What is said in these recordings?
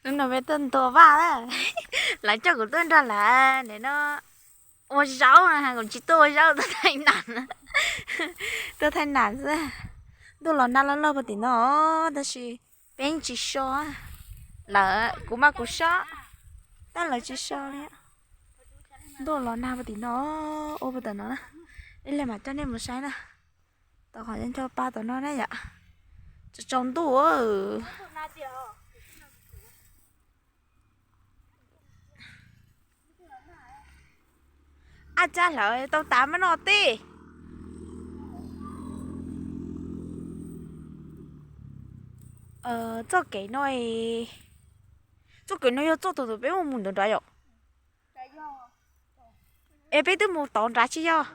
No peb tuaj ntua vaj na. Lawv coj kuv tuaj nrog lawv nim no ua zaub, kuv tsis tuaj ua zaub, tuaj thaij nam, tuaj thaij nam xwb. Ntuj los nag loj loj puag tim no, tab sis peb yeej tsis so. Lawv, kuv mas kuv so, tab lawv tsis so li. Ntuj los nag puag tim no, ua puag tim no na. Ib leeg mam coj nej mus saib na. Tau qhov nco pa tom no na yom. Tsaus tsaus ntuj. Ab, cab hlawv tau tas mas no tij. Txoj kev no, txoj kev no yog txoj tus tus peb mus mus nrav nrav yom. Es peb twb mus tod nrad tsis yog?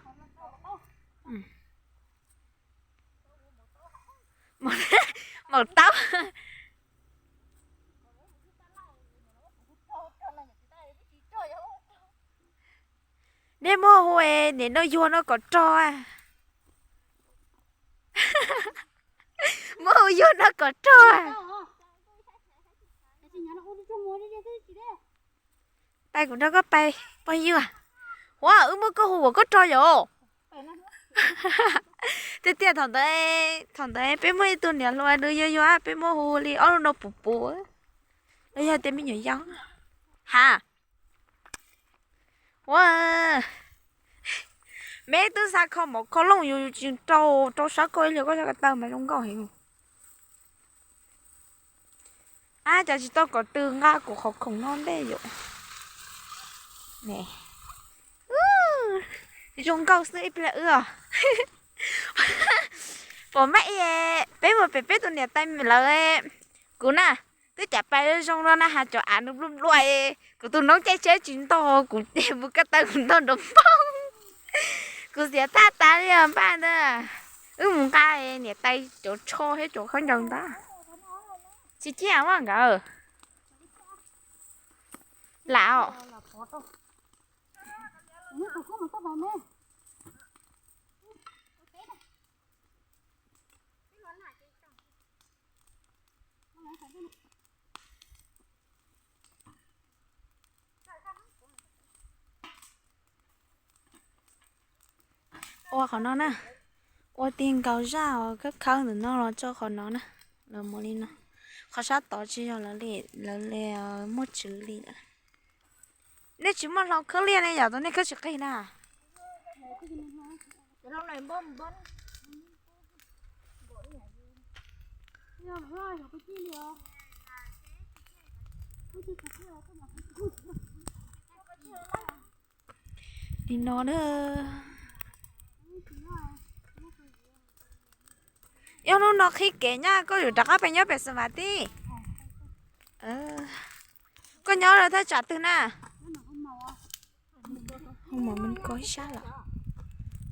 Maum taub. Nej muab hu es nim no yuag no kom rog. Muab hu yuag no kom rog. Pais kuv nrog koj pais pog yug. Ua, wb muab koj hu ua koj rog yom. Tiag tiag, thaum ntawd, thaum ntawd peb muaj ib tug niam hluas nws yuag yuag, peb muab hu li ob lub no puv puv. Los yog tias me nyuam yaus. Ha. Ua, meb twb xa kho mov kho looj yus tsis rau, rau sab koj ib lio koj sab ko taw mas zoo nkauj heev. Ab, cas tsis tau kom tw nqa kuv qhov khoom no ntej yom. Zoo nkauj xwb ib pliag wb os. Pom maj, peb mus pem peb tus niam tais lawv. Kuv na, twb cas pais zoo no na has cov av nws nplua nplua, kuv tus noob caij tsheb tsis ntog, kuv ces mus ko taw kuv ntog nrov npoo. Kuv xiav tag tas li os npaj ntag. Wb mus nqa niam tais cov tsho thiab cov khaub ncaws ntag. Tsis ciaj mas nkawd. Lam os. Ua qhov no na, ua ti nkaus zaj os, khawb khawb ntawm no los tso qhov no na, lawv mus li no. Qhov sab tod tsis yog lawv li, lawv li muaj tswv li lawm. Nej tsis muaj hlau khawb liaj ne, yog tus nej khawb tsis qig na. Li no na. Yog hnub no qhib kev nyaj koj yuav rov qab pem nyob pem xas vas tib. Koj nyob thaj tsam twg na? Hoo mom mws ko ib sab lawm.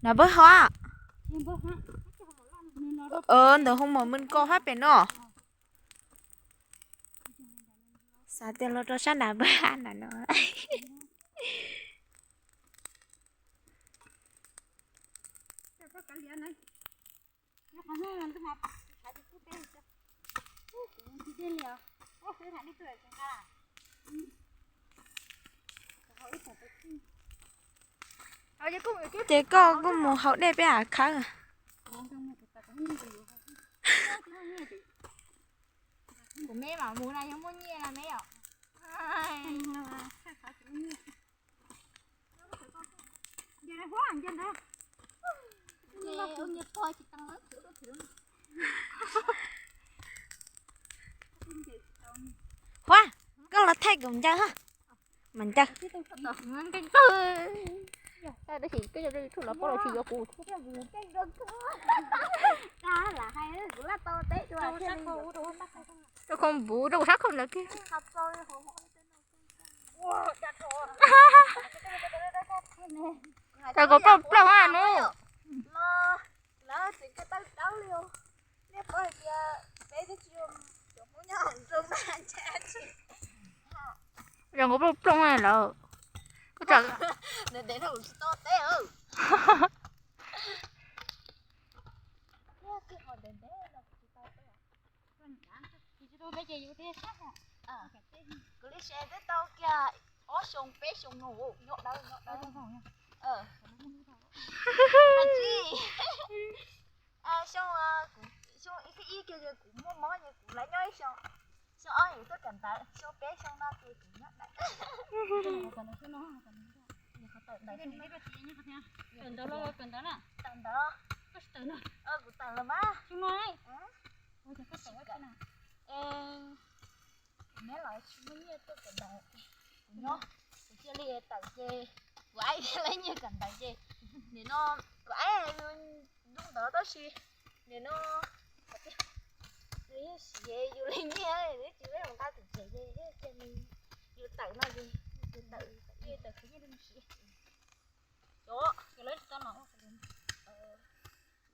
Nram npawb hab. Ntawm hoo mom mws ko hab pem no. Xav tias los rau sab nram npawb hab nram no. Ces koj kuj mus haus dej peb av khawb. Kuv me mam mus na, yog muaj nyiaj na me yom. Huab, koj los thaij kuv ncaws ha. Mas ncaws. Rau khoo npuv rau kuv sab khoo lawm kiag. Rau kuv plooj plooj ha nub. Zoo nkaus plooj plooj lawm. Kuv li se twb tau kiag ob xyoo peb xyoo no, nyob dawb nyob dawb. Xyoo, xyoo ib thib ib kiag kuv muaj mob ces kuv lawv nyob ib xyoo, xyoo ob kuv tuaj kawm ntawv, xyoo peb xyoo no ces kuv nyob dawb. Tawm ntawv, tawm ntawv, kuv tawm los mas. Kuv neb los tsis muaj nyiaj tuaj kawm ntawv, kuv nyob, kuv cia li tawm ces kuv aib thiaj li nyiaj kawm ntawv ces nim no kuv aib yus ntuj ntawd tab sis nim no yus yeej siv yus li nyiaj, yus tsis muaj nqa tus tsev ces cia li yus tawm no ces yus tawm, tawm khwv nyiaj rau siv. Cov,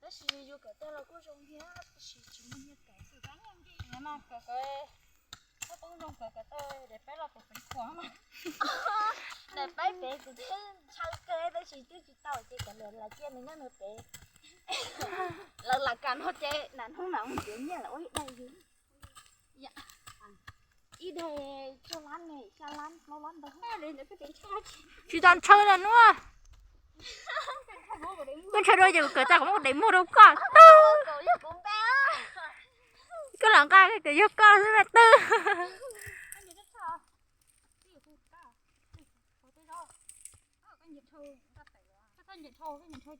tab sis yus kawm tej los kuj zoo thiab tab sis tsis muaj nyiaj kawm. Daim peb pem kuv twb ntshaw kawg tab sis twb tsis tau ces kav liam lawv cia nws nyob nws pem. Lawv lam kam no ces nas hnub nas mus txiav nyiaj lawv ua ib daig yus, ib daig tsib lab ne, xya lab plaub lab ntau. Tsis tau ntshaw na nua. Koj ntshaw rau ces kuv kawm tag kuv muab kuv daim muag rau koj tag. Koj lam nqa ces yog koj xwb mas twb. Cov nroj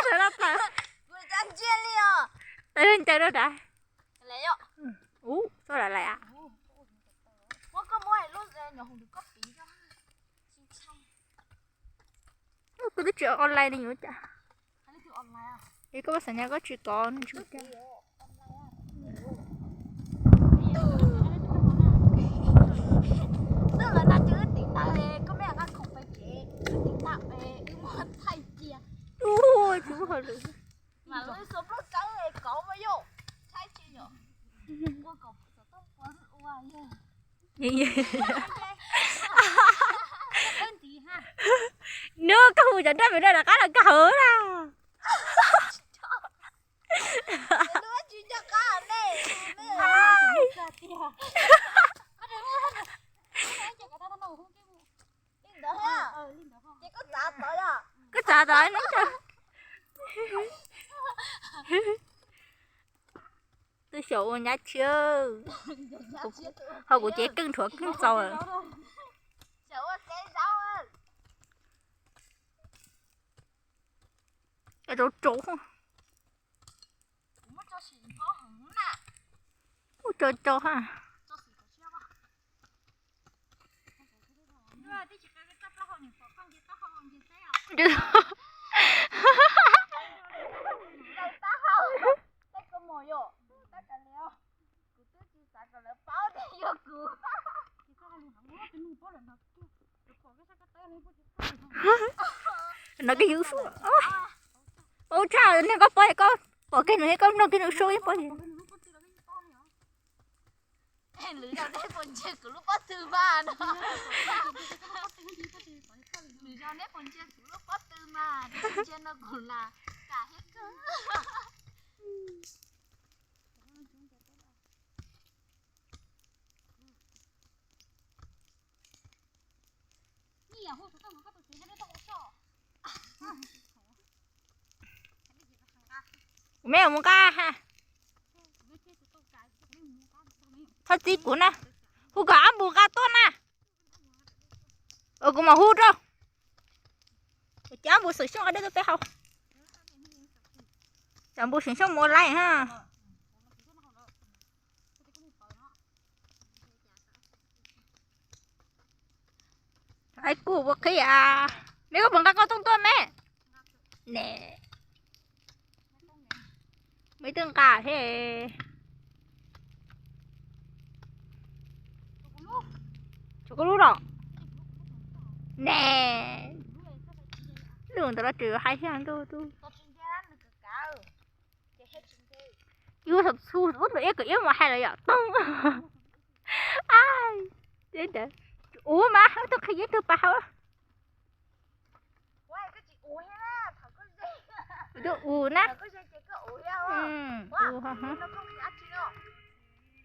sawv no tawm. Tawm ncaws rau dav. Ub, txoj lawm lawm a. Kuv twb tsis online li yuav cas. Es koj pab xav nyas koj tsis kov ne tsis ua cas. Twb lawv nag ces wb tiv tawm, koj mej nqa khoom pes tsev, wb tiv tawm es wb muab thaij cia. Ua tsis muaj hauj lwm. Mas lub xua pluaj kawb es kauv mas yom, thaij tsis yom. Ua kom xov tooj pua ua yog. Nws koj hu cov nroj pem nroj rov qab los koj hauv na. Koj txav tod no. Twb xyaum ua nyab tshiab. Ho kuv cev keej rhuav keej txaus lawm. Rau rau. Ua rau rau ha. No koj yug su. Ua tshaj, nej koj pom koj pom kiag nws thiab koj mloog kiag nws su ib pom. Lwm zaus neb puas ntsia kuv lub pob tw mas no? Lwm zaus neb puas ntsia kuv lub pob tw mas, ntsia no kuv lam kam thiab kawg. Kuv me mus nqa ha. Thov txib kuv na, hu kom ab npus nqa tuaj na. Kuv mam hu rau. Kuv cov ab npus xeem xyooj nqa dej tuaj peb haus. Cov npus xeem xyooj mus ua laij ha. Aib kuj ua qhib a. Me koj puas nqa koj tooj tuaj me? Ne, me twb nqa he. Tshuav koj lub los? Ne, lub ntawd los tseem hais thiab ntuj tub. Yus xub ub tus iab kom iab mus hais lawm yom toog. Ua mas ib tug qhia ib tug pas hauv. Tus ua na. Ua.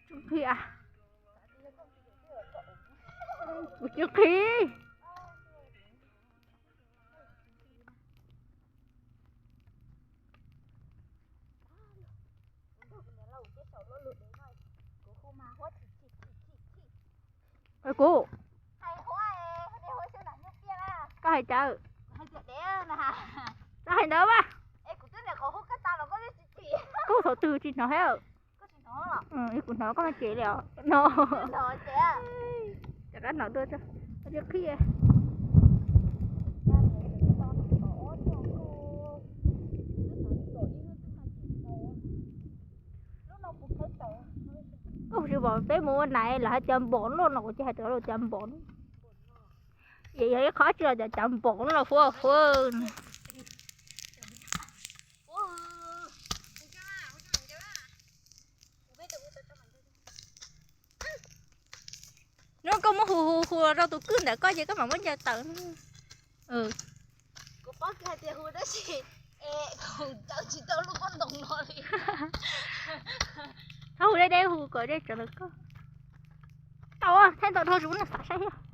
Tsis qhia. Kuv tsis qhia. Kuv, koj hais cas? Txhob hais ntawd mas. Kuv thaum twg tsis hnov thiab. Kuv hnov koj mas ces li os no. Rov qab hnov dua, tsis qhia. Koj tsis pom peb mus ua nais los hais tias npom loj no, kuv cia hais rau tias npom. Yog ib qho tsis los cas npom loj huv huv. Hnub koj muab hu hu hu rau tus kwj ntawm koj ces koj mam muab ncaws tawm. Kuv paub kiag hais tias hu tab sis ncaws tsis tau lub pob ntoo no li. Txhob hu deb deb, hu kom deb tsawv ntawm koj. Tau, thaij ntau dhau zus no xav saib thiab.